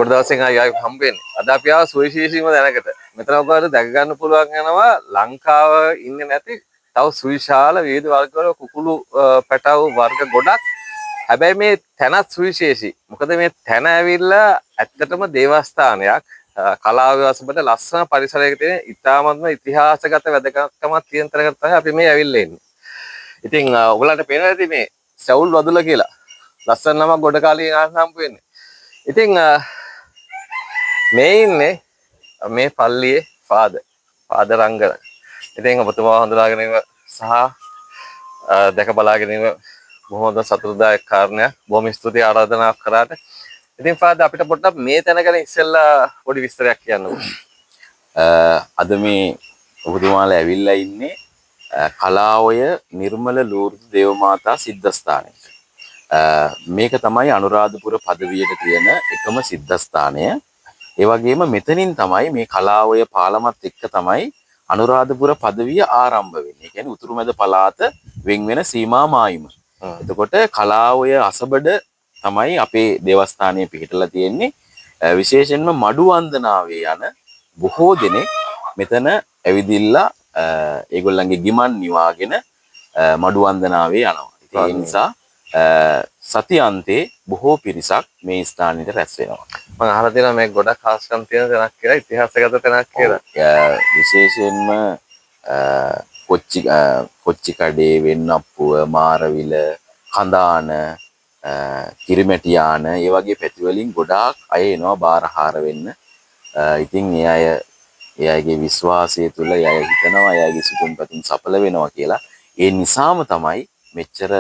පොඩි දවසෙන් ආයි ආයි හම්බ වෙන්නේ. අද අපි ආව සුවිශේෂීම තැනකට. මෙතන ඔයාලට දැක ගන්න පුළුවන් වෙනවා ලංකාව ඉන්නේ නැති තව සුවිශාල විවිධ වර්ග වල කුකුළු පැටව් වර්ග ගොඩක්. හැබැයි මේ තැනත් සුවිශේෂී. මොකද මේ තැන ඇවිල්ලා ඇත්තටම දේවස්ථානයක්. කලාව වසබට ලස්සන පරිසරයක තියෙන ඉතාමත්ම ඉතිහාසගත වැදගත්කමක් තියෙන තැනකට තමයි අපි මේ ඇවිල්ලා ඉන්නේ. ඉතින් ඔයගලන්ට පේනවා ඇති මේ සැවුල් වදුල කියලා. ලස්සන නමක් ගොඩ කාලේ අහන්න හම්බ වෙන්නේ. ඉතින් මේ ඉන්නේ මේ පල්ලියේ ෆාදර් රංගන. ඉතින් ඔබතුමා හඳුනා ගැනීම සහ දැක බලා ගැනීම බොහොම හොඳ සතුටුදායක කාරණයක්. බොහොම ස්තුතියි ආරාධනාවක් කරාට. ඉතින් ෆාදර් අපිට පොඩ්ඩක් මේ තැන ගැන ඉස්සෙල්ලා පොඩි විස්තරයක් කියන්නකෝ. අද මේ ඔබතුමාලා ඇවිල්ලා ඉන්නේ කලාඔය නිර්මල ලූර්දු දේවමාතා සිද්ධස්ථානයට. මේක තමයි අනුරාධපුර පදවියට තියෙන එකම සිද්ධස්ථානය. ඒ වගේම මෙතනින් තමයි මේ කලාඔය පාලමත් එක්ක තමයි අනුරාධපුර පදවිය ආරම්භ වෙන්නේ. ඒ කියන්නේ උතුරු මැද පළාත වෙන් වෙන සීමා මායිම. එතකොට කලාඔය අසබඩ තමයි අපේ දේවස්ථානය පිහිටලා තියෙන්නේ. විශේෂයෙන්ම මඩු වන්දනාවේ යන බොහෝ දෙනෙක් මෙතන ඇවිදිලා ඒගොල්ලන්ගේ ගිමන් නිවාගෙන මඩු වන්දනාවේ යනවා. ඉතින් ඒ නිසා සති අන්තේ බොහෝ පිරිසක් මේ ස්ථානෙට රැස් වෙනවා. මම අහලා තියෙනවා මේ ගොඩක් හාස්කම් තියෙන තැනක් කියලා, ඉතිහාසගත තැනක් කියලා. විශේෂයෙන්ම කොච්චි කඩේ, වෙන්නප්පුව, මාරවිල, කඳාන, කිරිමැටියාන ඒ වගේ පැති වලින් ගොඩාක් අය එනවා බාරහාර වෙන්න. ඉතින් ඒ අයගේ විශ්වාසය තුළ ඒ අය හිතනවා ඒ අයගේ සිතුම් පැතුම් සඵල වෙනවා කියලා. ඒ නිසාම තමයි මෙච්චර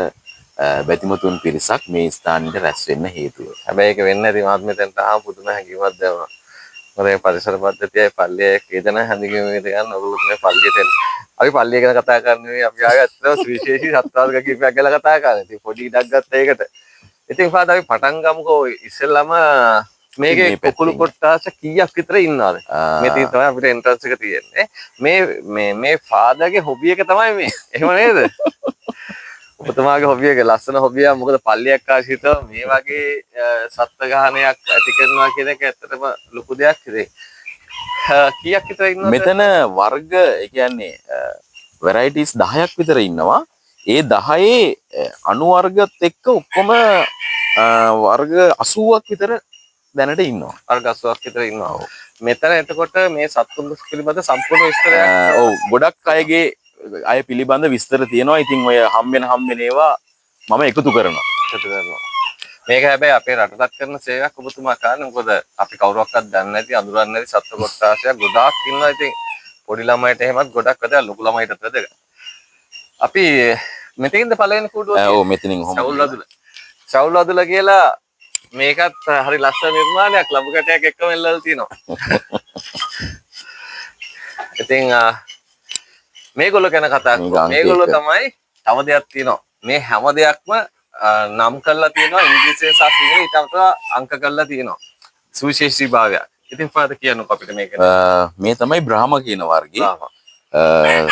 බැතිමතුන් පිරිසක් මේ ස්ථානෙට රැස් වෙන්න හේතුව. හැබැයි ඒක වෙන්නේ නැති මාත් මෙතෙන්ට ආවම පුදුම හැඟීමක් දැනුණා. මොකද මේ පරිසර පද්ධතියයි පල්ලියයි කීදෙනා හැඳින්වීම විදිහට ගන්න ඔයගොල්ලෝ මේ පල්ලියට එන්න. අපි පල්ලිය ගැන කතා කරන්නේ නෙවෙයි, අපි ආවේ ඇත්තටම සුවිශේෂී සත්වර්ග කිහිපයක් ගැන කතා කරන්නේ. ඉතින් පොඩි ඉඩක් ගත්ත ඒකට. ඉතින් ෆාදර් අපි පටන් ගමුකෝ ඉස්සෙල්ලාම මේකේ මේ පැත්තෙන්. කුකුළු කොට්ටාස කීයක් විතර ඉන්නවද? මේ තියෙන තමයි අපිට එන්ට්‍රන්ස් එක තියෙන්නේ. මේ ෆාදර්ගේ හොබි එක තමයි මේ. එහෙම නේද? ඔබතුමාගේ හොබි එක ලස්සන හොබි එකක්. මොකද පල්ලියක් ආශ්‍රිතව මේ වගේ සත්ත්ව ගහනයක් ඇති කරනවා කියන එක ඇත්තටම ලොකු දෙයක්. ඉතින් කීයක් විතර ඉන්නවද? මෙතන වර්ග, ඒ කියන්නේ වැරයිටිස් 10ක් විතර ඉන්නවා. ඒ 10 අණු වර්ගත් එක්ක ඔක්කොම වර්ග 80ක් විතර දැනට ඉන්නවා. වර්ග 80ක් විතර ඉන්නවා. ඔව්. මෙතන එතකොට මේ සත්තුන් පිළිබඳ සම්පූර්ණ විස්තරයක් ඔව්, ගොඩක් අය පිළිබඳ විස්තර තියෙනවා. ඉතින් ඔය හම්බෙන ඒවා මම එකතු කරනවා. එකතු කරනවා. මේක හැබැයි අපේ රටටත් කරන සේවයක් ඔබතුමා කරන්නේ. මොකද අපි කවුරක්වත් දන්නේ නැති, අඳුරන්නේ නැති සත්ව කොට්ටාසයක් ගොඩාක් ඉන්නවා. ඉතින් පොඩි ළමයිට එහෙමත් ගොඩක් වැදගත්, ලොකු ළමයිටත් වැදගත්. අපි මෙතනින්ද පළවෙනි කූඩුව ඔව්, මෙතනින් ඔහොම. සවුල් වදුල. සවුල් වදුල කියලා මේකත් හරි ලස්සන නිර්මාණයක්, ලැබු කැටයක් එක්කම එල්ලලා තියෙනවා. ඉතින් මේගොල්ලෝ ගැන කතා මේක කරමු. අංක මේගොල්ලෝ එක. තමයි තව දෙයක් තියෙනවා. මේ හැම දෙයක්ම නම් කරලා තියෙනවා ඉංග්‍රීසියෙන් සහ සිංහලෙන්, ඊට අමතරව අංක කරලා තියෙනවා. සුවිශේෂී භාවයක්. ඉතින් ෆාදර් කියන්නකෝ අපිට මේක ගැන. මේ තමයි බ්‍රහ්ම කියන වර්ගය. බ්‍රහ්ම.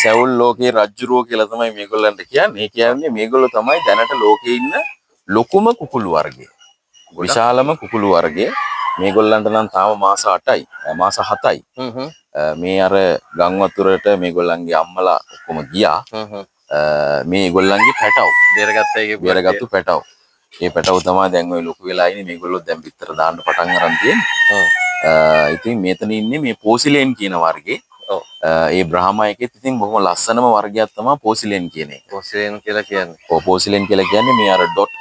සැවුල් ලෝකේ රජ්ජුරුවෝ කියලා තමයි මේගොල්ලන්ට කියන්නේ. ඒ කියන්නේ මේගොල්ලෝ තමයි දැනට ලෝකේ ඉන්න ලොකුම කුකුළු වර්ගය. විශාලම කුකුළු වර්ගය. මේගොල්ලන්ට නම් තාම මාස 8යි, මාස 7යි. මේ අර ගම් වතුරට මේගොල්ලන්ගේ අම්මලා ඔක්කොම ගියා. මේගොල්ලන්ගේ පැටව්. බේරගත්ත එකේ බේරගත්තු පැටව්. මේ පැටව් තමයි දැන් ඔය ලොකු වෙලා ඉන්නේ. මේගොල්ලෝ දැන් බිත්තර දාන්න පටන් අරන් තියෙන්නේ. ඉතින් මෙතන ඉන්නේ මේ පෝසිලේන් කියන වර්ගේ. ඒ බ්‍රහ්ම එකෙත් ඉතින් බොහොම ලස්සනම වර්ගයක් තමයි පෝසිලේන් කියන එක. පෝසිලේන් කියලා කියන්නේ. ඔව්, පෝසිලේන් කියලා කියන්නේ මේ අර ඩොට්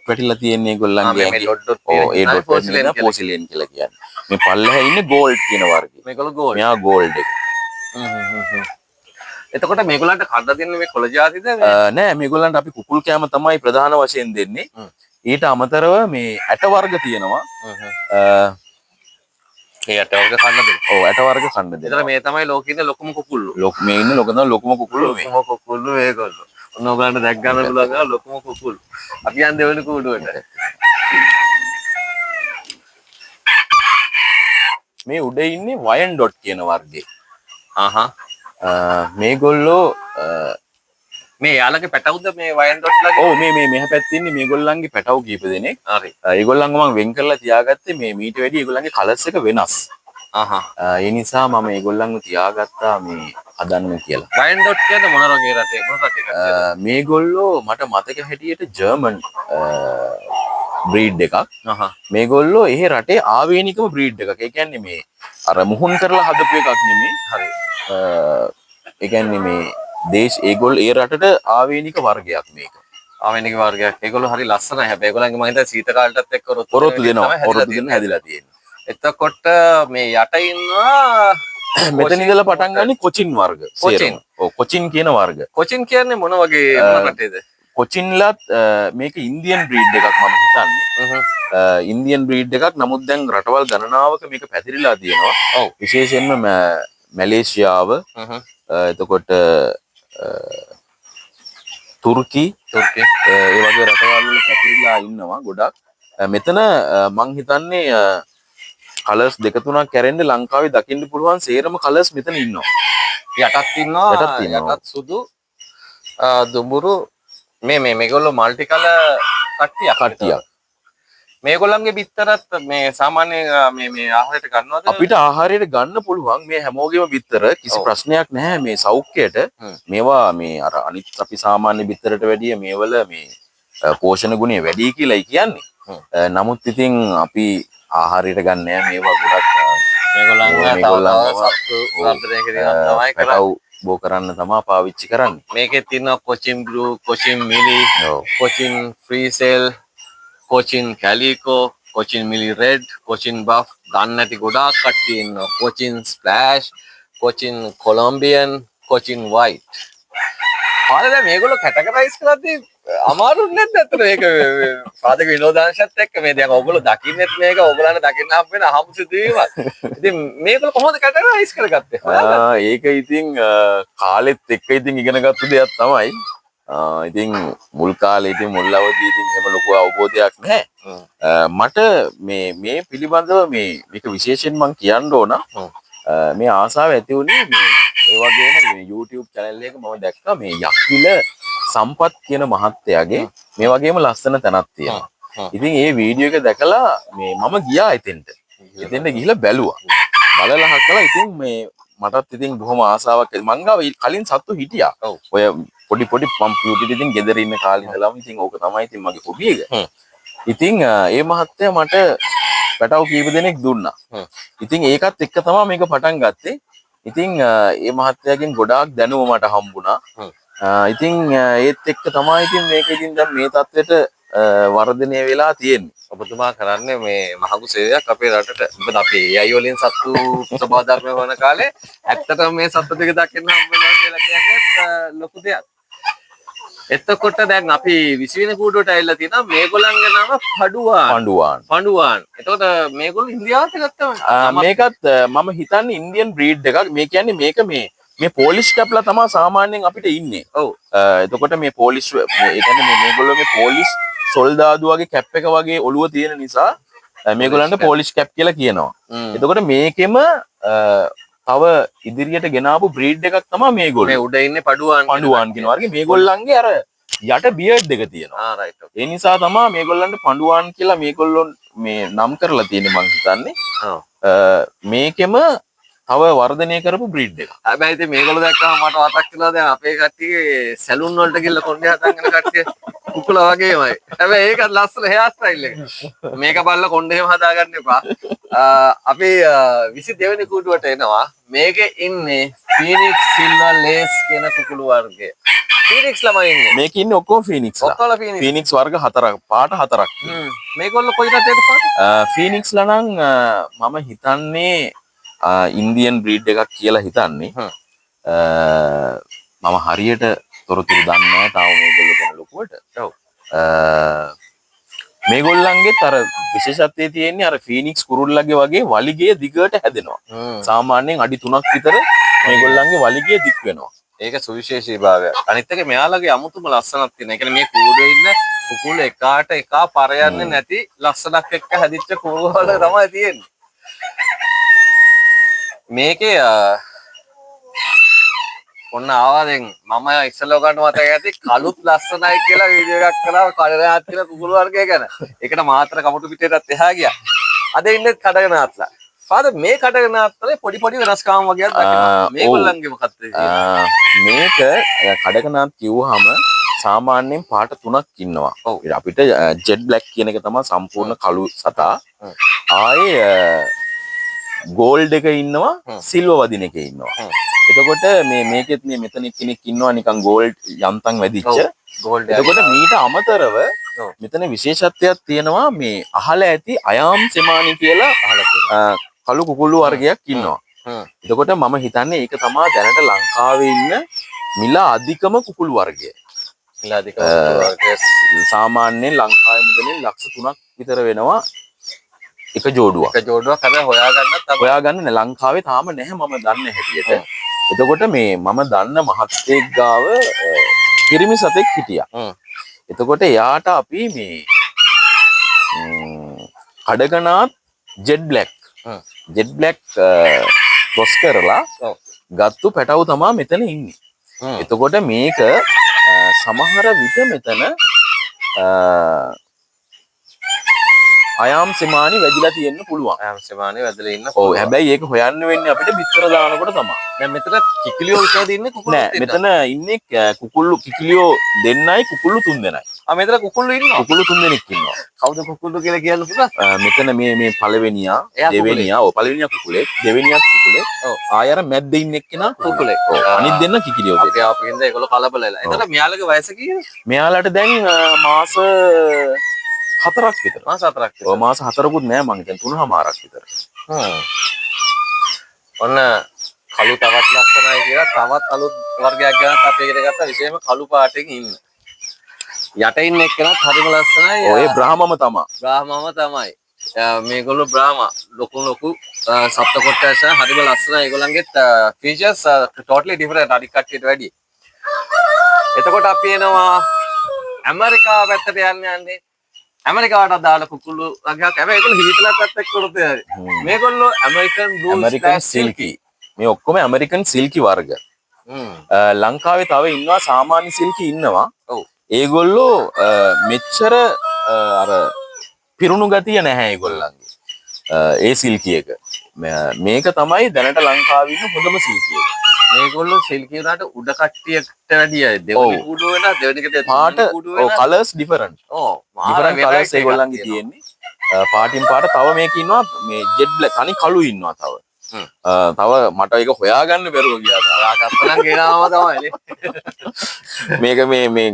වැටිලා තියෙන ඒගොල්ලන්ගේ මේ ඇඟේ. ඩොට් ඩොට් ඔව්, තියෙන ඒ තමයි ඩොට් පෝසිලේන් වැටිලා කියලා. පෝසිලේන් කියලා කියන්නේ. මේ පල්ලෙහා ඉන්නේ ගෝල්ඩ් කියන වර්ගය. මේගොල්ලෝ ගෝල්ඩ්. මෙයා ගෝල්ඩ් එක. එතකොට මේගොල්ලන්ට කඩ දෙන්නේ මේ කොළ ජාතිද මේ? නෑ, මේගොල්ලන්ට අපි කුකුල් කෑම තමයි ප්‍රධාන වශයෙන් දෙන්නේ. ඊට අමතරව මේ ඇට වර්ග තියෙනවා. ඒ ඇට වර්ග කන්න දෙනවා. ඔව්, ඇට වර්ග කන්න දෙනවා. එතකොට මේ තමයි ලෝකේ ඉන්න ලොකුම කුකුල්ලු. මේ ඉන්න ලොකුම කුකුල්ලු මේ. ලොකුම කුකුල්ලු මේගොල්ලෝ. ඔන්න ඔයගොල්ලන්ට දැක් ගන්න පුළුවන් ගා ලොකුම කුකුල්ලු. අපි යන් දෙවෙනි කූඩුවට. මේ උඩ ඉන්නේ වයන් ඩොට් කියන වර්ගයේ. මේගොල්ලෝ මේ යාළගේ පැටවුද මේ වයන් ඩොට් ලගේ? ඔව්, මේ මේ මෙහා පැත්තේ ඉන්නේ මේගොල්ලන්ගේ පැටවු කීප දෙනෙක්. ඒගොල්ලන්ව මම වෙන් කරලා තියාගත්තේ මේ මීට වැඩිය ඒගොල්ලන්ගේ කලර්ස් එක වෙනස්. ඒ නිසා මම ඒගොල්ලන්ව තියාගත්තා මේ හදන්න කියලා. වයන් ඩොට් කියන්නේ මොන වගේ රටේ, මොන රටේ කට්ටියද? මේගොල්ලෝ මට මතක හැටියට ජර්මන් බ්‍රීඩ් එකක්. මේගොල්ලෝ එහෙ රටේ ආවේනිකම බ්‍රීඩ් එකක්. ඒ කියන්නේ මේ අර මුහුන් කරලා හදපු එකක් නෙමෙයි. ඒ කියන්නේ මේ දේශ ඒගොල්ලෝ ඒ රටට ආවේනික වර්ගයක් මේක. ආවේනික වර්ගයක්. ඒගොල්ලෝ හරි ලස්සනයි. හැබැයි ඒගොල්ලන්ගේ මම හිතන්නේ සීත කාලටත් එක්ක ඔරොත්තු දෙනවා. ඔරොත්තු දෙන හැදිලා තියෙනවා. එතකොට මේ යට ඉන්නවා මෙතන ඉඳලා පටන් ගන්නේ කොචින් වර්ග. කොචින්. ඔව්, කොචින් කියන වර්ග. කොචින් කියන්නේ මොන වගේ, මොන රටේද? කොචින්ලත් මේක ඉන්දියන් බ්‍රීඩ් එකක් මම හිතන්නේ. ඉන්දියන් බ්‍රීඩ් එකක්. නමුත් දැන් රටවල් ගණනාවක මේක පැතිරිලා තියෙනවා. විශේෂයෙන්ම මැලේසියාව, එතකොට තුර්කි, තුර්කි ඒ වගේ රටවල් වල පැතිරිලා ඉන්නවා ගොඩක්. මෙතන මං හිතන්නේ කලර්ස් දෙක තුනක් කැරෙන්න ලංකාවේ දකින්න පුළුවන් සේරම කලර්ස් මෙතන ඉන්නවා. යටත් ඉන්නවා. යටත් ඉන්නවා. යටත් සුදු, දුඹුරු, මේ මේ මේගොල්ලෝ මල්ටි කලර් කට්ටියක්. කට්ටියක්. මේගොල්ලන්ගේ බිත්තරත් මේ සාමාන්‍යයෙන් මේ මේ ආහාරයට ගන්නවද? අපිට ආහාරයට ගන්න පුළුවන් මේ හැමෝගෙම බිත්තර, කිසි ප්‍රශ්නයක් නැහැ මේ සෞඛ්‍යයට. මේවා මේ අර අනිත් අපි සාමාන්‍ය බිත්තරට වැඩිය මේවල මේ පෝෂණ ගුණය වැඩි කියලායි කියන්නේ. නමුත් ඉතින් අපි ආහාරයට ගන්න නෑ මේවා ගොඩක්. මේගොල්ලන් තව තව සත්තු වර්ධනය කිරීමක් තමයි කරන්නේ. පැටව් බෝ කරන්න තමා පාවිච්චි කරන්නේ. මේකෙත් තියෙනවා කොචින් බ්ලූ, කොචින් මිලි, කොචින් ෆ්‍රීසෙල්, කොචින් කැලිකෝ, කොචින් මිලි රෙඩ්, කොචින් බෆ්, දන්නේ නැති ගොඩාක් කට්ටිය ඉන්නවා. කොචින් ස්ප්ලෑෂ්, කොචින් කොලොම්බියන්, කොචින් වයිට්. පාද දැන් මේගොල්ලෝ කැටගරයිස් කරද්දී අමාරු නැද්ද ඇත්තට මේක සාධක විනෝදාංශයත් එක්ක මේ දැන් ඔයගොල්ලෝ දකින්නෙත් මේක ඔයගොල්ලන්ට දකින්න හම්බ වෙන අහමු සිදුවීමක්. ඉතින් මේගොල්ලෝ කොහොමද කැටගරයිස් කරගත්තේ? ඒක ඉතින් කාලෙත් එක්ක ඉතින් ඉගෙන ගත්ත දෙයක් තමයි. ඉතින් මුල් කාලේ ඉතින් මුල් අවදියේ ඉතින් එහෙම ලොකු අවබෝධයක් නැහැ. මට මේ මේ පිළිබඳව මේක විශේෂයෙන් මං කියන්න ඕන. මේ ආසාව ඇති වුණේ මේ ඒ වගේම මේ YouTube channel එකක මම දැක්කා මේ යක්විල සම්පත් කියන මහත්තයාගේ මේ වගේම ලස්සන තැනක් තියෙනවා. ඉතින් ඒ වීඩියෝ එක දැකලා මේ මම ගියා එතෙන්ට. එතෙන්ට ගිහිල්ලා බැලුවා. බලලා හකලා ඉතින් මේ මටත් ඉතින් බොහොම ආසාවක් ඇති. මං ගාව කලින් සත්තු හිටියා. ඔය පොඩි පොඩි මං පියුටිට ඉතින් ගෙදර ඉන්න කාලේ ඉඳලම ඉතින් ඕක තමයි ඉතින් මගේ හොබි එක. ඉතින් ඒ මහත්තයා මට පැටව් කීප දෙනෙක් දුන්නා. ඉතින් ඒකත් එක්ක තමයි මේක පටන් ගත්තේ. ඉතින් ඒ මහත්තයාගෙන් ගොඩාක් දැනුම මට හම්බුණා. ඉතින් ඒත් එක්ක තමයි ඉතින් මේක ඉතින් දැන් මේ තත්ත්වෙට වර්ධනය වෙලා තියෙන්නේ. ඔබතුමා කරන්නේ මේ මහඟු සේවයක් අපේ රටට. මොකද අපි AI වලින් සත්තු ස්වභාව ධර්ම වන කාලේ ඇත්තටම මේ සත්තු ටික දකින්න හම්බ වෙනවා කියලා කියන්නේ ලොකු දෙයක්. එතකොට දැන් අපි 20 වෙනි කූඩුවට ඇවිල්ලා තියෙනවා. මේගොල්ලන්ගේ නම පඩුවාන්. පඬුවාන්. පඬුවාන්. එතකොට මේගොල්ලෝ ඉන්දියාවට ගත්තම මේකත් මම හිතන්නේ ඉන්දියන් බ්‍රීඩ් එකක්. මේ කියන්නේ මේක මේ පොලිෂ් කැප්ලා තමයි සාමාන්‍යයෙන් අපිට ඉන්නේ. එතකොට මේ පොලිෂ්, ඒ කියන්නේ මේ මේගොල්ලෝ මේ පොලිෂ් සොල්දාදු වගේ කැප් එක වගේ ඔළුව තියෙන නිසා මේගොල්ලන්ට පොලිෂ් කැප් කියලා කියනවා. එතකොට මේකෙම තව ඉදිරියට ගෙනාවු බ්‍රීඩ් එකක් තමයි මේගොල්ලෝ. මේ උඩ ඉන්නේ පඩුවාන්. පඬුවාන් කියන වර්ගේ. මේගොල්ලන්ගේ අර යට බියර්ඩ් එක තියෙනවා. රයිට්. ඒ නිසා තමයි මේගොල්ලන්ට පඬුවාන් කියලා මේගොල්ලෝ මේ නම් කරලා තියෙන්නේ මං හිතන්නේ. මේකෙම තව වර්ධනය කරපු බ්‍රීඩ් එකක්. හැබැයි ඉතින් මේගොල්ලෝ දැක්කම මට මතක් වෙනවා දැන් අපේ කට්ටිය සැලුන් වලට ගිහලා කොණ්ඩේ හදන් යන කට්ටිය කුකුලා වගේමයි. හැබැයි ඒකත් ලස්සන හෙයාර් ස්ටයිල් එක. මේක බලලා කොණ්ඩේ එහෙම හදාගන්න එපා. අපි 22 වෙනි කූඩුවට එනවා. මේකේ ඉන්නේ ෆීනික්ස් සිල්වර් ලේස් කියන කුකුළු වර්ගය. ෆීනික්ස් ළමයි ඉන්නේ. මේකේ ඉන්නේ ඔක්කොම ෆීනික්ස් ලා. ඔක්කොම ෆීනික්ස්. ෆීනික්ස් වර්ග හතරක්, පාට හතරක්. මේගොල්ලෝ කොයි රටේද පාට? ෆීනික්ස් ලා නම් මම හිතන්නේ ඉන්දියන් බ්‍රීඩ් එකක් කියලා හිතන්නේ. මම හරියට තොරතුරු දන්නේ නැහැ තාම මේගොල්ලෝ ගැන ලොකුවට. මේගොල්ලන්ගෙත් අර විශේෂත්වයේ තියෙන්නේ අර ෆීනික්ස් කුරුල්ලගේ වගේ වලිගය දිගට හැදෙනවා. සාමාන්‍යයෙන් අඩි 3ක් විතර මේගොල්ලන්ගේ වලිගය දික් වෙනවා. ඒක සුවිශේෂී භාවයක්. අනිත් එක මෙයාලගේ අමුතුම ලස්සනක් තියෙනවා. ඒ කියන්නේ මේ කූඩුවේ ඉන්න කුකුළු එකාට එකා පරයන්නේ නැති ලස්සනක් එක්ක හැදිච්ච කුරුළු වල තමයි තියෙන්නේ. මේකේ ඔන්න ආවා දැන්. මම ඉස්සෙල්ලා ඔයගන්ට මතක ඇති කළුත් ලස්සනයි කියලා වීඩියෝ එකක් කළා කඩනාත් කියලා කුකුළු වර්ගය ගැන. ඒකට මාතර කමුටු පිටේටත් එහා ගියා. අද ඉන්නේ කඩගනාත්ලා. ෆාදර්, මේ කඩගනාත්වල පොඩි පොඩි වෙනස්කම් වගේක් දකිනවා. මේගොල්ලන්ගේ මොකක්ද? මේක කඩකනාත් කිව්වහම සාමාන්‍යයෙන් පාට තුනක් ඉන්නවා. අපිට ජෙට් බ්ලැක් කියන එක තමයි සම්පූර්ණ කළු සතා. ආයේ ගෝල්ඩ් එක ඉන්නවා, සිල්වර් වදින එක ඉන්නවා. එතකොට මේ මේකෙත් මේ මෙතන කෙනෙක් ඉන්නවා නිකන් ගෝල්ඩ් යන්තම් වැදිච්ච. ගෝල්ඩ්. එතකොට මීට අමතරව මෙතන විශේෂත්වයක් තියෙනවා. මේ අහලා ඇති අයාම් සෙමානි කියලා අහලා තියෙනවා. කළු කුකුළු වර්ගයක් ඉන්නවා. එතකොට මම හිතන්නේ ඒක තමා දැනට ලංකාවේ ඉන්න මිල අධිකම කුකුළු වර්ගය. මිල අධිකම කුකුළු වර්ගය. සාමාන්‍යයෙන් ලංකාවේ මුදලින් ලක්ෂ 3ක් විතර වෙනවා එක ජෝඩුවක්. එක ජෝඩුවක්. හැබැයි හොයාගන්නත් අමාරුයි. හොයාගන්න නෑ, ලංකාවේ තාම නැහැ මම දන්න හැටියට. එතකොට මේ මම දන්න මහත්තයෙක් ගාව පිරිමි සතෙක් හිටියා. එතකොට එයාට අපි මේ කඩකනාත් jet black, jet black cross කරලා ගත්තු පැටවු තමා මෙතන ඉන්නේ. එතකොට මේක සමහර විට මෙතන අයාම් සෙමානි වැදිලා තියෙන්න පුළුවන්. අයාම් සෙමානි වැදලා ඉන්න ඔව්. පුළුවන්. හැබැයි ඒක හොයන්න වෙන්නේ අපිට බිත්තර දානකොට තමයි. දැන් මෙතන කිකිලියෝ විතරද ඉන්නේ, කුකුල්ලෝ? නෑ, මෙතන ඉන්නේ කුකුල්ලු කිකිලියෝ දෙන්නයි කුකුල්ලු තුන් දෙනයි. ආ, මෙතන කුකුල්ලෝ ඉන්නවා. කුකුල්ලු තුන් දෙනෙක් ඉන්නවා. කවුද කුකුල්ලෝ කියලා කියන්න පුළුවන්? මෙතන මේ මේ පළවෙනියා, එයා කුකුලෙක්. දෙවෙනියා, ඔව්, පළවෙනියා කුකුලෙක්, දෙවෙනියාත් කුකුලෙක්. ආය අර මැද්දේ ඉන්න එක්කෙනා කුකුලෙක්. ඔව්, අනිත් දෙන්න කිකිලියෝ දෙන්න. අපි ආපු හින්දා ඒගොල්ලෝ කලබල වෙලා. එතකොට මෙයාලගේ වයස කීයද? මෙයාලට දැන් මාස 4ක් විතර. මාස 4ක් විතර. ඔව්, මාස 4කුත් නෑ මං හිතන්නේ, 3.5ක් විතර. ඔන්න කළු තවත් ලස්සනයි කියලා තවත් අලුත් වර්ගයක් ගැනත් අපි ඉගෙන ගත්තා. විශේෂයෙන්ම කළු පාටෙන් ඉන්න. යට ඉන්න එක්කෙනත් හරිම ලස්සනයි. ඔය බ්‍රහ්මම තමා. බ්‍රාහ්මම තමයි. මේගොල්ලෝ බ්‍රාහ්ම ලොකු ලොකු සප්ත කොට්ටාශ හරිම ලස්සනයි. ඒගොල්ලන්ගෙත් ෆීචර්ස් ටෝටලි ඩිෆරන්ට් අනික් කට්ටියට වැඩිය. එතකොට අපි එනවා ඇමරිකාව පැත්තට යන්න යන්නේ. ඇමරිකාවට අදාළ කුකුළු වගේක්. හැබැයි ඒගොල්ලෝ හීතලත් එක්ක කරොත් මේගොල්ලෝ ඇමරිකන් බ්ලූ. ඇමරිකන් සිල්කි. මේ ඔක්කොම ඇමරිකන් සිල්කි වර්ග. ලංකාවේ තව ඉන්නවා සාමාන්‍ය සිල්කි ඉන්නවා. ඒගොල්ලෝ මෙච්චර අර පිරුණු ගතිය නැහැ ඒගොල්ලන්ගේ. ඒ සිල්කි එක. මේක තමයි දැනට ලංකාවේ ඉන්න හොඳම සිල්කි එක. මේගොල්ලෝ සිල්කි වුණාට උඩ කට්ටියට වැඩියයි. දෙවෙනි කූඩුව වෙන, දෙවෙනි එකට පාට කූඩුව ඔව් වෙන. Colours different. ඔව්, මාර ඩිෆරන්ට් කලර්ස් වෙරයිටි එකක් ඒගොල්ලන්ගේ තියෙනවා. තියෙන්නේ. පාටින් පාට. තව මේක ඉන්නවා මේ ජෙට් බ්ලැක් තනි කළු ඉන්නවා තව. තව මට ඒක හොයාගන්න බැරුව ගියා තාම. හොයාගත්තා නම් ගෙනාවම තමයි නේ. මේක මේ මේ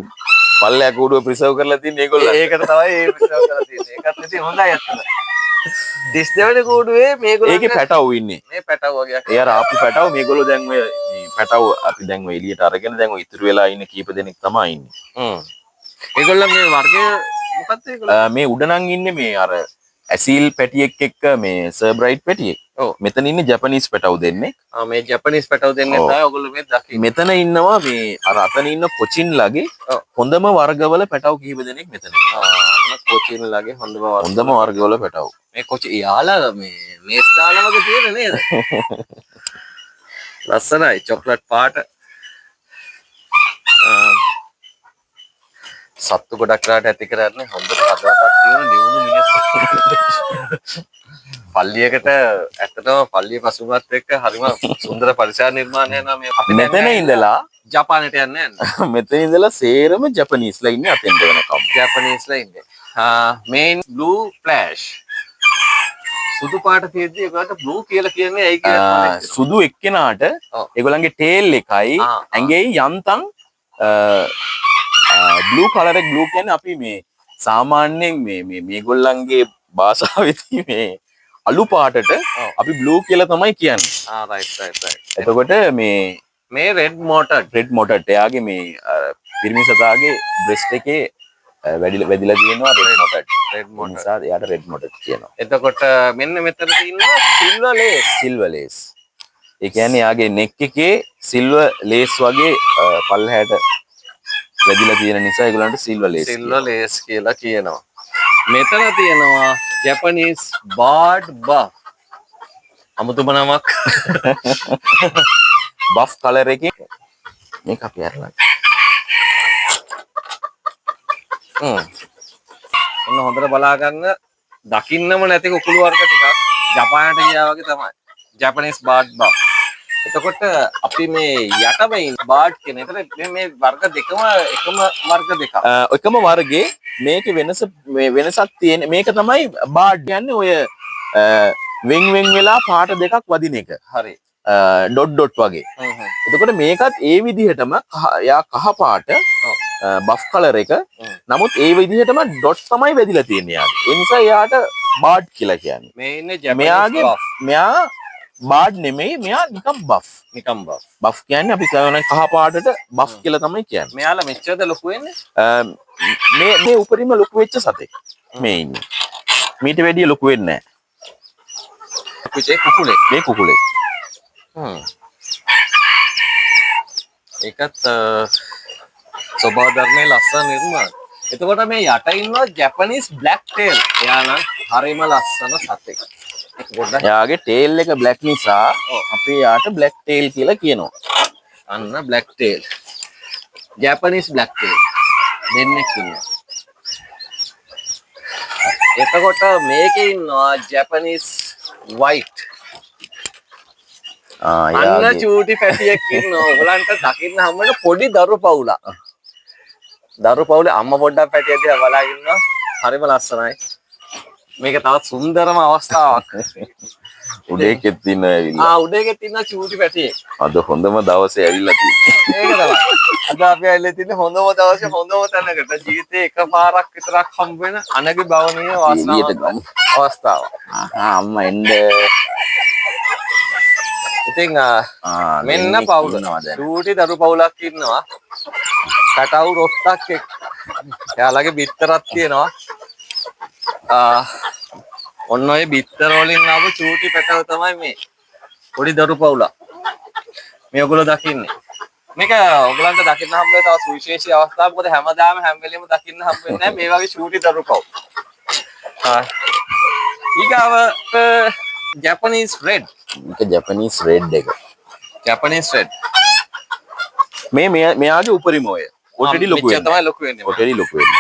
පල්ලෑ කූඩුව ප්‍රිසර්ව් කරලා තියෙන ඒගොල්ලන්. ඒකට තමයි ඒ ප්‍රිසර්ව් කරලා තියෙන්නේ. ඒකත් ඉතින් හොඳයි ඇත්තට. 32 වෙනි කූඩුවේ මේගොල්ලෝ ඒකේ පැටව් ඉන්නේ. මේ පැටව් වගේක්. ඒ අර ආපු පැටව් මේගොල්ලෝ දැන් ඔය මේ පැටව් අපි දැන් ඔය එළියට අරගෙන දැන් ඔය ඉතුරු වෙලා ඉන්න කීප දෙනෙක් තමයි ඉන්නේ. ඒගොල්ලෝ මේ වර්ගය මොකක්ද ඒගොල්ලෝ? මේ උඩ නම් ඉන්නේ මේ අර ඇසිල් පැටියෙක් එක්ක මේ සර්බ්‍රයිට් පැටියෙක්. මෙතන ඉන්නේ ජපනීස් පැටව් දෙන්නෙක්. ආ, මේ ජපනීස් පැටව් දෙන්නේ තමයි ඔයගොල්ලෝ මේ දකින්නේ. මෙතන ඉන්නවා මේ අර අතන ඉන්න කොචින් ලගේ හොඳම වර්ගවල පැටව් කිහිප දෙනෙක් මෙතන ඉන්නවා. ආ, කොචින් ලගේ හොඳම වර්ග. හොඳම වර්ගවල පැටව්. මේ කොචි යාලා මේ මේස් දාලා වගේ තියෙන නේද? ලස්සනයි චොක්ලට් පාට. සත්තු ගොඩක් රාට ඇති කරන්නේ හොඳට හදවතක් තියෙන නිවුණු මිනිස්සු. පල්ලියකට ඇත්තටම පල්ලිය පසුබිමත් එක්ක හරිම සුන්දර පරිසර නිර්මාණය වෙනවා මේ. අපි දැන් මෙතන ඉඳලා ජපානයට යන්න යන්න. මෙතන ඉඳලා සේරම ජපනීස්ලා ඉන්නේ අතෙන්ට වෙනකම්. ජපනීස්ලා ඉන්නේ. මේන් බ්ලූ ෆ්ලෑෂ්. සුදු පාට තියෙද්දි ඒගොල්ලන්ට බ්ලූ කියලා කියන්නේ ඇයි කියලා මම හිතනවා. සුදු එක්කෙනාට ඒගොල්ලන්ගේ ටේල් එකයි ඇඟේ යන්තම් බ්ලූ කලර් එක. බ්ලූ කියන්නේ අපි මේ සාමාන්‍යයෙන් මේ මේ මේගොල්ලන්ගේ භාෂාවේදී මේ අලු පාටට අපි බ්ලූ කියලා තමයි කියන්නේ. ආ, රයිට් රයිට් රයිට්. එතකොට මේ මේ රෙඩ් මොටඩ්. රෙඩ් මොටඩ් එයාගේ මේ අර පිරිමි සතාගේ බ්‍රෙස්ට් එකේ වැදිලා තියෙනවා රෙඩ් මොටඩ්. රෙඩ් මොටඩ්. නිසා එයාට රෙඩ් මොටඩ් කියනවා. එතකොට මෙන්න මෙතන තියෙනවා සිල්වර් ලේස්. සිල්වර් ලේස්. ඒ කියන්නේ එයාගේ නෙක් එකේ සිල්වර් ලේස් වගේ පල්ලහැට වැදිලා තියෙන නිසා ඒගොල්ලන්ට සිල්වර් ලේස් සිල්වර් ලේස් කියලා කියනවා. මෙතන තියෙනවා ජපනීස් බාඩ් බෆ්. අමුතුම නමක්. බෆ් කලර් එකේ. මේක අපි අරලා. ඔන්න හොඳට බලා ගන්න, දකින්නම නැති කුකුළු වර්ග ටිකක් ජපානට ගියා වගේ තමයි. Japanese bird buff. එතකොට අපි මේ යටම ඉන්න බාඩ් කියන. එතන මේ වර්ග දෙකම එකම වර්ග දෙකක්. එකම වර්ගයේ මේකේ වෙනස, මේ වෙනසක් තියෙන මේක තමයි බාඩ් කියන්නේ ඔය වෙන් වෙන් වෙලා පාට දෙකක් වදින එක. ඩොට් ඩොට් වගේ. එතකොට මේකත් ඒ විදිහටම එයා කහ පාට, බෆ් කලර් එක. නමුත් ඒ විදිහටම ඩොට් තමයි වැදිලා තියෙන්නේ එයාගේ. ඒ නිසා එයාට බාඩ් කියලා කියන්නේ. මේ ඉන්නේ ජපනීස් බෆ්. මෙයා බාඩ් නෙමෙයි, මෙයා නිකන් බෆ්. නිකන් බෆ්. බෆ් කියන්නේ අපි කියනවා කහ පාටට බෆ් කියලා තමයි කියන්නේ. මෙයාලා මෙච්චරද ලොකු වෙන්නේ? මේ උපරිම ලොකු වෙච්ච සතෙක් මේ ඉන්නේ. මීට වැඩිය ලොකු වෙන්නේ නැහැ. කුචේ කුකුලේ. මේ කුකුලේ. ඒකත් ස්වභාව ධර්මයේ ලස්සන නිර්මාණ. එතකොට මේ යට ඉන්නවා ජපනීස් බ්ලැක් ටේල්. එයා නම් හරිම ලස්සන සතෙක්. ඒක පොඩ්ඩක් එයාගේ ටේල් එක බ්ලැක් නිසා අපි එයාට බ්ලැක් ටේල් කියලා කියනවා. අන්න black tales. Japanese black tales. දෙන්නෙක් ඉන්නවා. එතකොට මේකේ ඉන්නවා ජපනීස් වයිට්. අන්න චූටි පැටියෙක් ඉන්නවා. ඔයගලන්ට දකින්න හම්බ වෙන පොඩි දරු පවුලක්. දරු පවුලේ අම්මා පොඩ්ඩක් පැටිය දිහා බලාගෙන ඉන්නවා. හරිම ලස්සනයි. මේක තවත් සුන්දරම අවස්ථාවක්. උඩේකෙත් ඉන්නවා ඇවිල්ලා. උඩේකෙත් ඉන්න චූටි පැටියෙක්. අද හොඳම දවසේ ඇවිල්ලා තියෙන්නේ. ඒක තමයි. අද අපි ඇවිල්ලා තින්නේ හොඳම දවසේ හොඳම තැනකට. ජීවිතේ එකපාරක් විතරක් හම්බ වෙන අනගි භවනීය වාසනාවන්ත එළියට ගමු. අවස්ථාවක්. අම්මා එන්න. ඉතින් මෙන්න දෙන්නෙක් පවුල. ඉන්නවා දැන්. චූටි දරු පවුලක් ඉන්නවා. කටවු රොත්තක් එක්ක. එයාලගේ බිත්තරක් තියෙනවා. ඔන්න ඔය බිත්තර වලින් ආපු චූටි පැටව තමයි මේ පොඩි දරු පවුලක්. මේ ඔයගොල්ලෝ දකින්නේ. මේක ඔයගලන්ට දකින්න හම්බ වෙන තව සුවිශේෂී අවස්ථාවක්. මොකද හැමදාම හැම වෙලෙම දකින්න හම්බ වෙන්නේ නැහැ මේ වගේ චූටි දරු පවුල්. ඊගාවට ජපනීස් රෙඩ්. මේක ජපනීස් රෙඩ් එක. Japanese red. මෙයාගේ උපරිම ඔය. ඔටෙඩි ලොකු මෙච්චර වෙන්නේ. තමයි ලොකු වෙන්නේ. ඔටෙඩි ලොකු වෙන්නේ.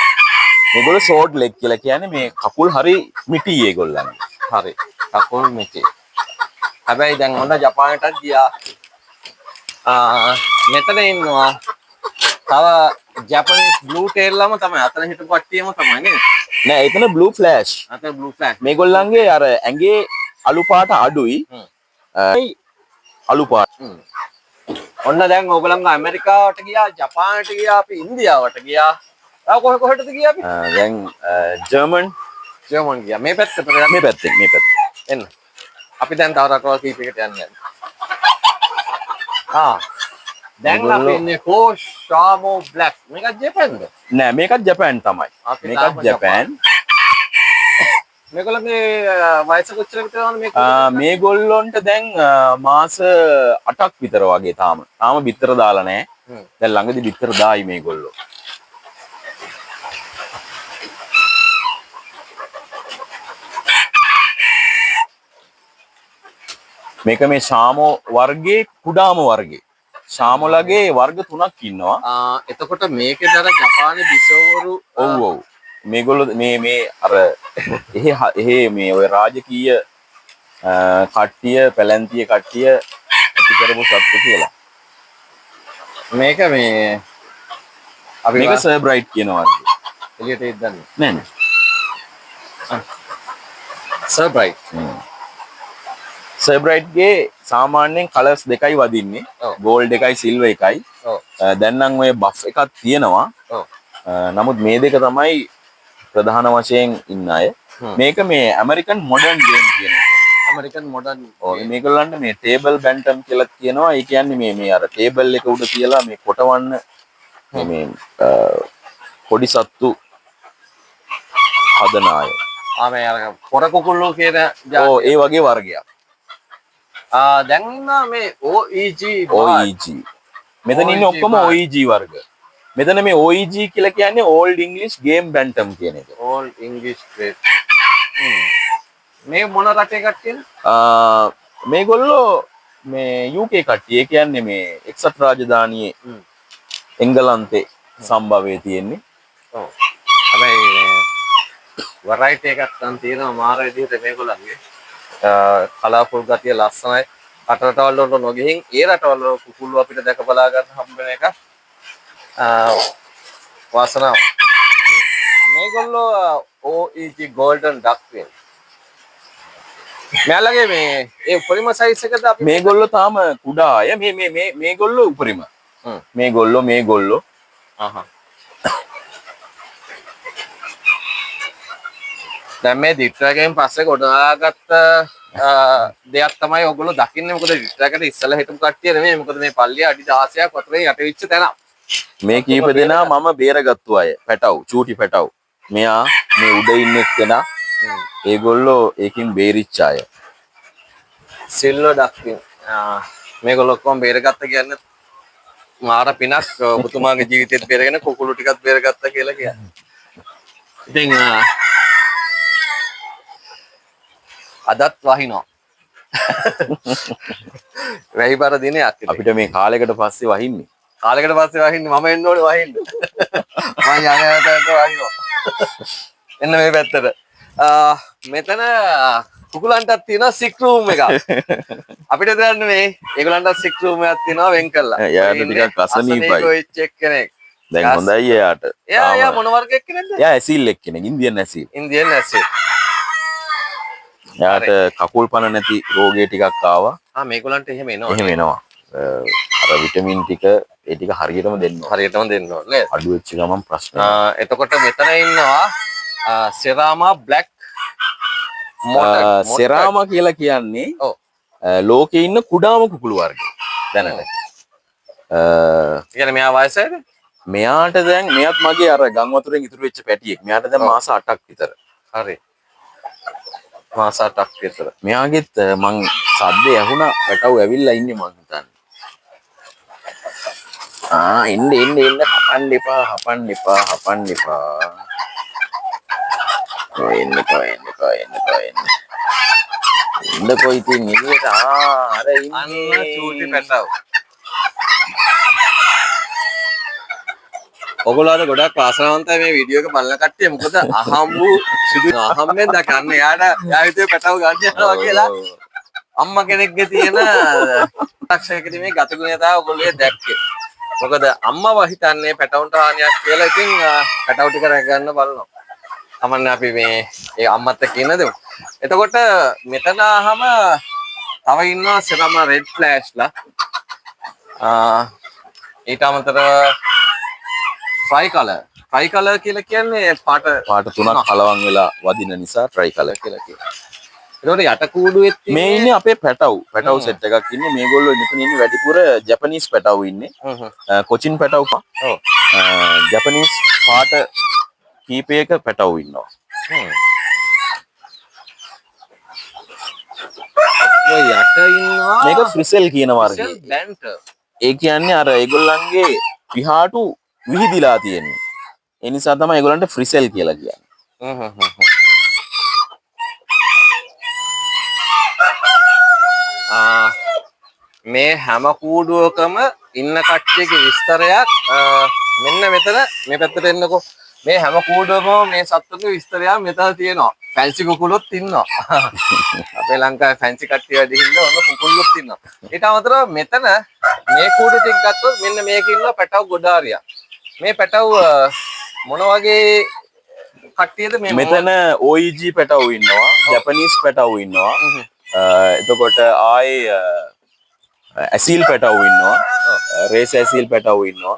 මේගොල්ලෝ ෂෝට් ලෙග් කියලා කියන්නේ මේ කකුල් හරි මිටි ඒගොල්ලන්ගේ. හරි. කකුල් මිටි. හැබැයි දැන් ඔන්න ජපානයටත් ගියා. මෙතන ඉන්නවා තව ජපනීස් බ්ලූ ටේල් ළම තමයි. අතන හිටපු කට්ටියම තමයි නේද? නෑ, එතන බ්ලූ ෆ්ලෑෂ්. අතන බ්ලූ ෆ්ලෑෂ්. මේගොල්ලන්ගේ අර ඇඟේ අලු පාට අඩුයි. අලු පාට. ඔන්න දැන් ඕගොල්ලන්ව ඇමරිකාවට ගියා, ජපානට ගියා, අපි ඉන්දියාවට ගියා. තව කොහෙටද ගියේ අපි? දැන් ජර්මන්. ජර්මන් ගියා. මේ පැත්තට යන්න. මේ පැත්තෙන්, මේ පැත්තෙන්. එන්න. අපි දැන් තව රටවල් කීපයකට යන්න යනවා. දැන් අපි ඉන්නේ කෝෂාමෝ බ්ලැක්. මේකත් ජපාන්ද? නෑ, මේකත් ජපාන් තමයි. අපි මේකත් තාම ජපාන්. මේගොල්ලන්ගේ වයස කොච්චර විතර වුණාද මේ මේගොල්ලොන්ට දැන් මාස 8ක් විතර වගේ තාම. තාම බිත්තර දාලා නෑ. දැන් ළඟදි බිත්තර දායි මේගොල්ලෝ. මේක මේ ශාමෝ වර්ගයේ කුඩාම වර්ගයේ. ශාමෝලගේ වර්ග තුනක් ඉන්නවා. එතකොට මේකේ දර ජපානයේ බිසෝවරු, ඔව්, ඔව්. මේගොල්ලෝ මේ අර එහෙ මේ ඔය රාජකීය කට්ටිය, පැලැන්තිය කට්ටිය ඇති කරපු සත්තු කියලා. මේක මේ අපි මේක සර් බ්‍රයිට් කියන වර්ගය. එළියට එද්දන්නේ. නෑ, නෑ. Sir bright. Sir බ්‍රයිට්ගේ සාමාන්‍යයෙන් කලර්ස් දෙකයි වදින්නේ. ගෝල්ඩ් එකයි සිල්වර් එකයි. දැන් නම් ඔය බෆ් එකක් තියෙනවා. නමුත් මේ දෙක තමයි ප්‍රධාන වශයෙන් ඉන්න අය. මේක මේ ඇමරිකන් මොඩර්න් ගේම් කියන එක. American modern. ඔව්, මේගොල්ලන්ට මේ ටේබල් බැන්ටම් කියලා කියනවා. ඒ කියන්නේ මේ අර ටේබල් එක උඩ තියලා මේ කොටවන්න මේ පොඩි සත්තු හදන අය. මේ අර පොර කුකුල්ලෝ කියන ජාතිය. ඔව්, ඒ වගේ වර්ගයක්. දැන් ඉන්නවා මේ OEG බාඩ්. OEG. මෙතන ඉන්නේ OEG ඔක්කොම බාඩ්. OEG වර්ග. මෙතන මේ OEG කියලා කියන්නේ Old English Game Bantam කියන එක. Old English Great. මේ මොන රටේ කට්ටියද? මේගොල්ලෝ මේ UK කට්ටිය. ඒ කියන්නේ මේ එක්සත් රාජධානියේ එංගලන්තේ සම්භවයේ තියෙන්නේ. ඔව්. හැබැයි වරයිටි එකක් නම් තියෙනවා මාර විදිහට මේගොල්ලන්ගේ. කලර්ෆුල් ගතිය ලස්සනයි. රට රටවල් වලට නොගිහින් ඒ රටවල් වල කුකුල්ලෝ අපිට දැක බලා ගන්න හම්බ වෙන එක වාසනාවක්. මේගොල්ලෝ OEG Golden Duckwing. මෙයාලගේ මේ ඒ උපරිම සයිස් එකද අපි මේගොල්ලෝ තාම කුඩා අය. මේ මේ මේ මේගොල්ලෝ උපරිම. මේගොල්ලෝ මේගොල්ලෝ. අහහ. දැන් මේ දිට්ටරගෙන් පස්සේ ගොඩනගාගත්ත දෙයක් තමයි ඔයගොල්ලෝ දකින්නේ. මොකද දිට්ටරකට ඉස්සෙල්ලා හිටපු කට්ටිය නෙමෙයි. මොකද මේ පල්ලිය අඩි 16ක් වතුරෙන් යට වෙච්ච තැන. මේ කීප දෙනා මම බේරගත්තු අය. පැටව්, චූටි පැටව්. මෙයා මේ උඩ ඉන්න එක්කෙනා. ඒගොල්ලෝ ඒකින් බේරිච්ච අය. සිල්වර් ඩක්වින්. මේගොල්ලෝ ඔක්කොම බේරගත්ත කියන්නේ මාර පිනක්. ඔබතුමාගේ ජීවිතේත් බේරගෙන කුකුළු ටිකත් බේරගත්තා කියලා කියන්නේ. ඉතින් අදත් වහිනවා. වැහි බර දිනයක් ඉතින්. අපිට මේ කාලයකට පස්සේ වහින්නේ. කාලයකට පස්සේ වහින්නේ. මම එන්න ඕනේ වහින්න. මං යන යන තැනට වහිනවා. එන්න මේ පැත්තට. මෙතන කුකුලන්ටත් තියෙනවා සික් රූම් එකක්. අපිට දන්නේ මේ ඒගොල්ලන්ටත් සික් රූම් එකක් තියෙනවා වෙන් කරලා. එයාට ටිකක් අසනීපයි. අසනීප වෙච්ච එක්කෙනෙක්. දැන් හොඳයි එයාට. එයා මොන වර්ග එක්කෙනෙක්ද? එයා ඇසිල් එක්කෙනෙක්, ඉන්දියන් ඇසිල්. ඉන්දියන් ඇසිල්. එයාට කකුල් පන නැති රෝගය ටිකක් ආවා. මේගොල්ලන්ට එහෙම එනවා. එහෙම එනවා. අර විටමින් ටික ඒ ටික හරියටම දෙන්න ඕනේ. හරියටම දෙන්න ඕනේ නේද? අඩු වෙච්ච ගමන් ප්‍රශ්න. එතකොට මෙතන ඉන්නවා සෙරාමා බ්ලැක් මොටර්. සෙරාමා කියලා කියන්නේ ලෝකේ ඉන්න කුඩාම කුකුළු වර්ගය දැනට. ඒ කියන්නේ මෙයා වයසයිද? මෙයාට දැන් මෙයත් මගේ අර ගම් වතුරෙන් ඉතුරු වෙච්ච පැටියෙක්. මෙයාට දැන් මාස 8ක් විතර. හරි. මාස 8ක් විතර. මෙයාගෙත් මං සද්දේ ඇහුණා පැටව් ඇවිල්ලා ඉන්නේ මං හිතන්නේ. එන්න එන්න එන්න හපන්න එපා හපන්න එපා හපන්න එපා. ඔය එන්න එපා එන්න එපා එන්න එපා එන්න. එන්නකෝ ඉතින් එළියට. අර ඉන්නේ. අන්න චූටි පැටව්. ඔගොල්ලෝ අද ගොඩක් වාසනාවන්තයි මේ වීඩියෝ එක බලන කට්ටිය. මොකද අහම්බු සිදු අහම්බෙන් දකන්න එයාට එයා හිතුවේ පැටව් ගන්න යනවා කියලා. අම්මා කෙනෙක්ගේ තියෙන ලක්ෂණයකදී මේ ගතගුණය තමයි ඔයගොල්ලෝ දැක්කේ. මොකද අම්මව හිතන්නේ පැටවුන්ට හානියක් කියලා. ඉතින් පැටවු ටික රැක ගන්න බලනවා. අමන්නේ අපි මේ ඒ අම්මත් එක්ක ඉන්න දෙමු. එතකොට මෙතන ආවම තව ඉන්නවා සෙරම රෙඩ් ෆ්ලෑෂ්ලා. ඊට අමතරව ට්‍රයි කලර්. ට්‍රයි කලර් කියලා කියන්නේ පාට පාට තුනක් කලවම් වෙලා වදින නිසා ට්‍රයි කලර් කියලා කියනවා. එතකොට යට කූඩුවෙත් මේ ඉන්නේ අපේ පැටව්. පැටව් සෙට් එකක් ඉන්නේ. මේගොල්ලෝ මෙතන ඉන්නේ වැඩිපුර ජපනීස් පැටව් ඉන්නේ. කොචින් පැටව් පහ. ජපනීස් පාට කීපයක පැටව් ඉන්නවා. ඔය යට ඉන්නවා මේක ෆ්‍රිසෙල් කියන වර්ගය. ෆ්‍රිසෙල් බැන්ටර්. ඒ කියන්නේ අර ඒගොල්ලන්ගේ පිහාටු විහිදිලා තියෙන්නේ. ඒ නිසා තමයි ඒගොල්ලන්ට ෆ්‍රිසෙල් කියලා කියන්නේ. මේ හැම කූඩුවකම ඉන්න කට්ටියගේ විස්තරයක් මෙන්න මෙතන මේ පැත්තට එන්නකෝ. මේ හැම කූඩුවකම මේ සත්තුන්ගේ විස්තරයක් මෙතන තියෙනවා. ෆැන්සි කුකුලොත් ඉන්නවා. අපේ ලංකාවේ ෆැන්සි කට්ටිය වැඩි හින්දා ඔන්න කුකුල්ලොත් ඉන්නවා. ඊට අමතරව මෙතන මේ කූඩු ටික ගත්තොත් මෙන්න මේකේ ඉන්නවා පැටව් ගොඩාරියක්. මේ පැටව් මොන වගේ කට්ටියද මේ? මෙතන OEG පැටව් ඉන්නවා, ජපනීස් පැටව් ඉන්නවා. එතකොට ආයේ ඇසිල් පැටව් ඉන්නවා, රේස් ඇසිල් පැටව් ඉන්නවා.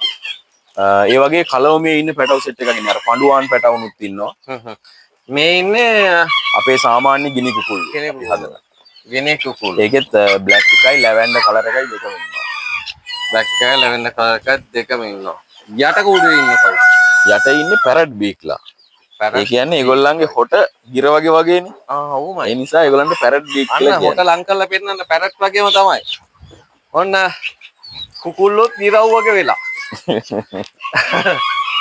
ඒ වගේ කලවමේ ඉන්න පැටව් සෙට් එකක් ඉන්නවා. අර පඬුවාන් පැටවුනුත් ඉන්නවා. මේ ඉන්නේ අපේ සාමාන්‍ය ගිනි කුකුල්ලු. ගිනි අපි කුකුල්ලු. හදන. ගිනි කුකුල්ලු. ඒකෙත් බ්ලැක් එකයි ලැවැන්ඩර් කලර් එකයි දෙකම ඉන්නවා. බ්ලැක් එකයි ලැවැන්ඩර් කලර් එකයි දෙකම ඉන්නවා. යට කූඩුවේ ඉන්නේ කවුද? යට ඉන්නේ පැරට් බීක්ලා. පැරට් ඒ කියන්නේ ඒගොල්ලන්ගේ හොට ගිර වගේ වගේනේ. ඔව්මයි. ඒ නිසා ඒගොල්ලන්ට පැරට් බීක් අන්න කියලා හොට කියන්නේ. ලං කරලා පෙන්නන්න පැරට් වගේම තමයි. ඔන්න කුකුල්ලොත් ගිරව් වගේ වෙලා.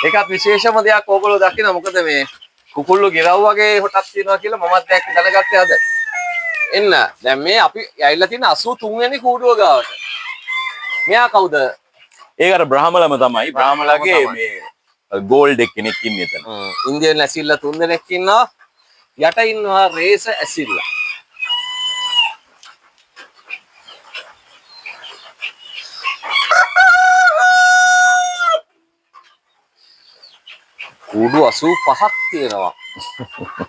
ඒකත් විශේෂම දෙයක් ඕගොල්ලෝ දකිනවා. මොකද මේ කුකුල්ලෝ ගිරව් වගේ හොටක් තියෙනවා කියලා මමත් දැනගත්තේ අද. එන්න දැන් මේ අපි ඇවිල්ලා තියෙන 83 වෙනි කූඩුව ගාවට. මෙයා කවුද? ඒක අර බ්‍රහ්මලම තමයි. බ්‍රහ්මලගේ තමයි. මේ ගෝල්ඩ් එක්කෙනෙක් ඉන්නේ එතන. ඉන්දියන් ඇසිල්ලා තුන් දෙනෙක් ඉන්නවා. යට ඉන්නවා රේස ඇසිල්ලා. කූඩු 85ක් තියෙනවා.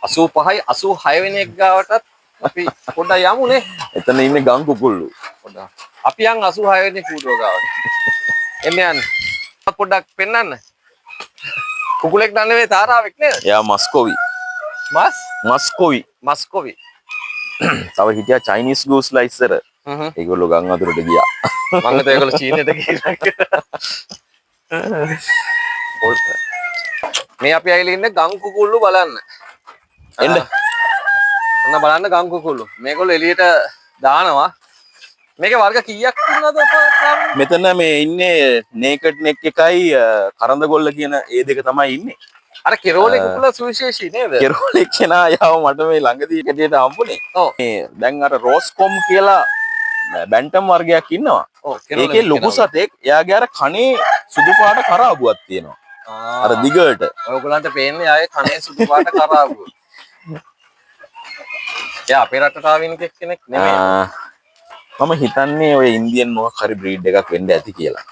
85යි 86 වෙනි එක ගාවටත් අපි පොඩ්ඩක් යමුනේ. එතන ඉන්නේ ගම් කුකුල්ලු. පොඩ්ඩක්. අපි යන් 86 වෙනි කූඩුව ගාවට. එන්න යන්න. පොඩ්ඩක් පෙන්නන්න. කුකුලෙක් නන් නෙවෙයි තාරාවෙක් නේද? එයා මස්කොවි. මස් මස්කොවි. මස්කොවි. තව හිටියා චයිනීස් ගූස්ලා ඉස්සර. හ්ම්. ඒගොල්ලෝ ගම් වතුරට ගියා. මං හිතුවා ඒගොල්ලෝ චීනෙට ගිහිල්ලා කියලා. මේ අපි ඇවිල්ලා ඉන්නේ ගම් කුකුල්ලු බලන්න. එන්න. ඔන්න බලන්න ගම් කුකුල්ලු. මේගොල්ලෝ එළියට දානවා. මේකේ වර්ග කීයක් ඉන්නවද ඔපා? මෙතන මේ ඉන්නේ නේකඩ් නෙක් එකයි කරඳගොල්ල කියන ඒ දෙක තමයි ඉන්නේ. අර කෙරෝලේ කුකුල සුවිශේෂී නේද? කෙරෝලේ කෙනා යාව මට මේ ළඟදී හැටියට හම්බුනේ. ඔව්. මේ දැන් අර රෝස් කොම් කියලා බැන්ටම් වර්ගයක් ඉන්නවා. ඔව් කෙරෝලේ ඒකේ ලොකු සතෙක් එයාගේ අර කනේ සුදු පාට කරාබුවක් තියෙනවා. අර දිගට. ඔයගොල්ලන්ට පේන්නේ ආයේ කනේ සුදු පාට කරාබුව. එයා අපේ රටට ආවින් කෙනෙක් නෙමෙයි. මම හිතන්නේ ඔය ඉන්දියන් මොකක් හරි බ්‍රීඩ් එකක් වෙන්න ඇති කියලා.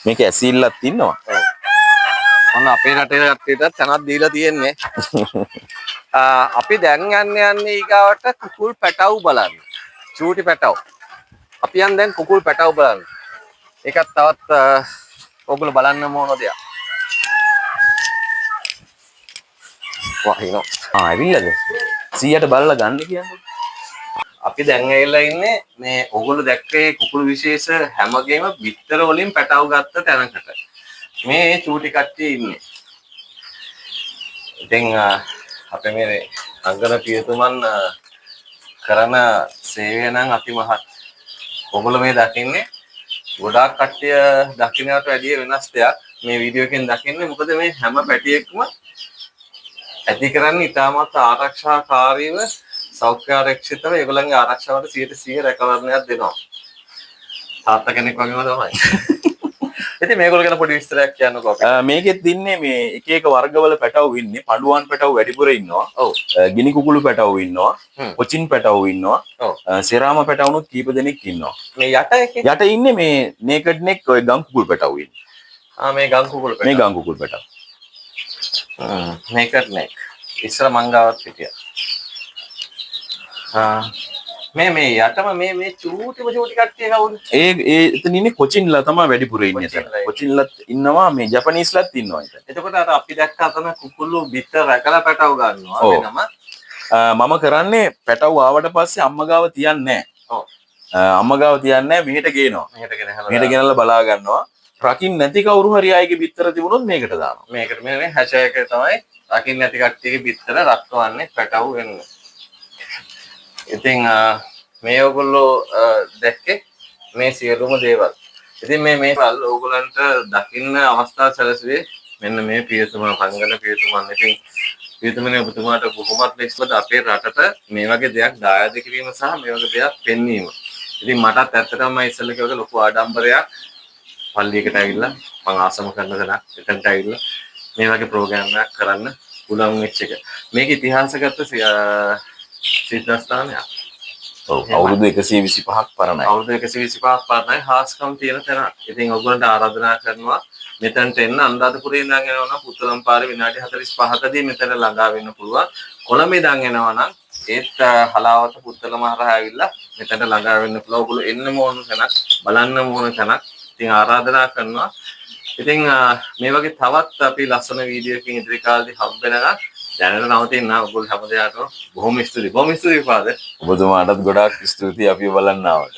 මේක ඇසිල්ලක් ඉන්නවා. ඔව්. ඔන්න අපේ රටේ කට්ටියටත් තැනක් දීලා තියෙන්නේ. අපි දැන් යන්න යන්නේ ඊගාවට කුකුල් පැටව් බලන්න. චූටි පැටව්. අපි යන් දැන් කුකුල් පැටව් බලන්න. ඒකත් තවත් ඔයගොල්ලෝ බලන්න ඕන දෙයක්. වහිනවා. ඇවිල්ලාද? 100ට බලලා ගන්න කියන්නේ. අපි දැන් ඇවිල්ලා ඉන්නේ මේ ඔයගොල්ලෝ දැක්කේ කුකුළු විශේෂ හැමගේම බිත්තර වලින් පැටව ගත්ත තැනකට. මේ චූටි කට්ටිය ඉන්නේ. ඉතින් අපේ මේ රංගන පියතුමන් කරන සේවය නම් අතිමහත්. ඔයගොල්ලෝ මේ දකින්නේ ගොඩාක් කට්ටිය දකින්නට වැඩිය වෙනස් දෙයක් මේ වීඩියෝ එකෙන් දකින්නේ. මොකද මේ හැම පැටියෙක්ම ඇති කරන්නේ ඉතාමත් ආරක්ෂාකාරීව සෞඛ්‍ය ආරක්ෂිතව ඒගොල්ලන්ගේ ආරක්ෂාවට 100% රැකවරණයක් දෙනවා. තාත්තා කෙනෙක් වගේම තමයි. ඉතින් මේගොල්ලෝ ගැන පොඩි විස්තරයක් කියන්නකෝ අපිට. මේකෙත් ඉන්නේ මේ එක එක වර්ගවල පැටවු ඉන්නේ. පඬුවන් පැටවු වැඩිපුර ඉන්නවා. ඔව්. ගිනි කුකුළු පැටවු ඉන්නවා. කොචින් පැටවු ඉන්නවා. ඔව්. සෙරාම පැටවුනුත් කීප දෙනෙක් ඉන්නවා. මේ යට එකේ? යට ඉන්නේ මේ නේකඩ් නෙක් ඔය ගම් කුකුළු පැටවු ඉන්නේ. මේ ගම් කුකුළු පැටවු. මේ ගම් කුකුළු පැටවු. නේකඩ් නෙක්. ඉස්සර මං ගාවත් හිටියා. මේ යටම මේ චූටිම චූටි කට්ටිය කවුද? ඒ එතන ඉන්නේ කොචින්ලා තමයි වැඩිපුර ඉන්නේ එතන. කොචින්ලා ඉන්නේ. කොචින්ලත් ඉන්නවා, මේ ජපනීස්ලත් ඉන්නවා එතන. එතකොට අර අපි දැක්ක අතන කුකුළු බිත්ත රැකලා පැටව ගන්නවා වෙනම. මම කරන්නේ පැටව ආවට පස්සේ අම්මා ගාව තියන්නේ නෑ. ඔව්. අම්මා ගාව තියන්නේ නෑ, මෙහෙට ගේනවා. මෙහෙට ගෙනහලා මෙහෙට ගෙනල්ලා බලා ගන්නවා. රකින්න නැති කවුරු හරි ආයේ බිත්තර තිබුණොත් මේකට දානවා. මේකට මේ හැච එක තමයි රකින්න නැති කට්ටියගේ බිත්තර රක්වන්නේ පැටව වෙන්න. ඉතින් මේ ඔයගොල්ලෝ දැක්කේ මේ සියලුම දේවල්. ඉතින් මේ වල් ඕගොල්ලන්ට දකින්න අවස්ථාව සැලසුවේ මෙන්න මේ පියතුමා, රංගන පියතුමන්. ඉතින් පියතුමනි ඔබතුමාට බොහොමත්ම ස්තුතියි අපේ රටට මේ වගේ දෙයක් දායාද කිරීම සහ මේ වගේ දෙයක් පෙන්වීම. ඉතින් මටත් ඇත්තටම මම ඉස්සෙල්ලා කිව්වා ලොකු ආඩම්බරයක් පල්ලියකට ඇවිල්ලා මං ආසම කරන තැනක් එතනට ඇවිල්ලා මේ වගේ ප්‍රෝග්‍රෑම් එකක් කරන්න පුළුවන් වෙච්ච එක. මේක ඉතිහාසගත සිද්ධාස්ථානයක්. ඔව්, අවුරුදු 125ක් පරණයි. අවුරුදු 125ක් පරණයි, හාස්කම් තියෙන තැනක්. ඉතින් ඔයගොල්ලන්ට ආරාධනා කරනවා මෙතනට එන්න. අනුරාධපුරේ ඉඳන් එනවා නම් පුත්තලම් පාරේ විනාඩි 45කදී මෙතන ළඟා වෙන්න පුළුවන්. කොළඹ ඉඳන් එනවා නම් ඒත් හලාවත පුත්තලම හරහා ඇවිල්ලා මෙතනට ළඟා වෙන්න පුළුවන්. ඔයගොල්ලෝ එන්නම ඕන තැනක්, බලන්නම ඕන තැනක්. ඉතින් ආරාධනා කරනවා. ඉතින් මේ වගේ තවත් අපි ලස්සන වීඩියෝ එකකින් ඉදිරි කාලෙදී හම්බ වෙනකන් දැනට නවතින්න ඔයගොල්ලෝ හැම දෙයාටම බොහොම ස්තුතියි. බොහොම ස්තුතියි ෆාදර්. ඔබතුමාටත් ගොඩාක් ස්තුතියි අපිව බලන්න ආවට.